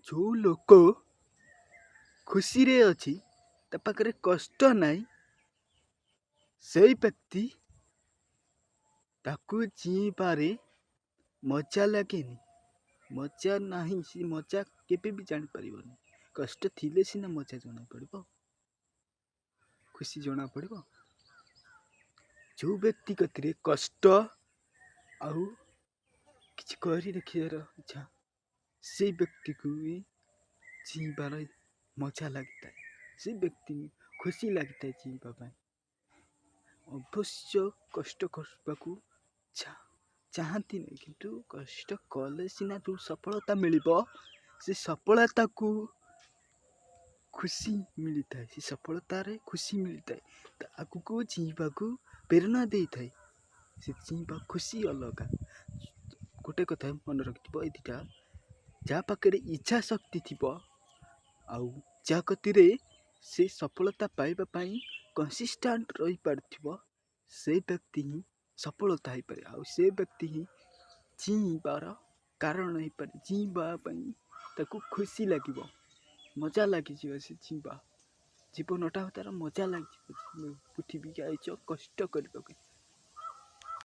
ଯେଉଁ ଲୋକ ଖୁସିରେ ଅଛି, ତା ପାଖରେ କଷ୍ଟ ନାହିଁ, ସେଇ ବ୍ୟକ୍ତି, ତାକୁ ଜିଇଁବାରେ ମଜା ଲାଗେନି। ମଜା ନାହିଁ, ସେ ମଜା କେବେ ବି ଜାଣିପାରିବନି। କଷ୍ଟ ଥିଲେ ସିନା ମଜା ଜଣାପଡ଼ିବ, ଖୁସି ଜଣାପଡ଼ିବ। ଯେଉଁ ବ୍ୟକ୍ତି କତିରେ କଷ୍ଟ ଆଉ କିଛି କରି ଦେଖିବାର ଇଚ୍ଛା, ସେଇ ବ୍ୟକ୍ତିକୁ ବି ଜିଇଁବାର ମଜା ଲାଗିଥାଏ। ସେ ବ୍ୟକ୍ତି ଖୁସି ଲାଗିଥାଏ ଜିଇଁବା ପାଇଁ। ଅବଶ୍ୟ କଷ୍ଟ କରିବାକୁ ଚାହାନ୍ତି ନାହିଁ, କିନ୍ତୁ କଷ୍ଟ କଲେ ସିନା ଯେଉଁ ସଫଳତା ମିଳିବ, ସେ ସଫଳତାକୁ ଖୁସି ମିଳିଥାଏ। ସେ ସଫଳତାରେ ଖୁସି ମିଳିଥାଏ, ଆଗକୁ ଜିଇଁବାକୁ ପ୍ରେରଣା ଦେଇଥାଏ। ସେ ଜିଇଁବା ଖୁସି ଅଲଗା। ଗୋଟେ କଥା ମନେ ରଖିଥିବ ଏ ଦୁଇଟା: ଯାହା ପାଖରେ ଇଚ୍ଛା ଶକ୍ତି ଥିବ ଆଉ ଯାହା କତିରେ ସେ ସଫଳତା ପାଇବା ପାଇଁ କନସିଷ୍ଟାଣ୍ଟ ରହିପାରୁଥିବ, ସେ ବ୍ୟକ୍ତି ହିଁ ସଫଳତା ହେଇପାରେ ଆଉ ସେ ବ୍ୟକ୍ତି ହିଁ ଜିଇଁବାର କାରଣ ହେଇପାରେ। ଜିଇଁବା ପାଇଁ ତାକୁ ଖୁସି ଲାଗିବ, ମଜା ଲାଗିଯିବ। ସେ ଜିଇଁବା ଜୀବନଟା ତାର ମଜା ଲାଗିଯିବ। ପୃଥିବୀକି ଆଇଛ କଷ୍ଟ କରିବାକୁ।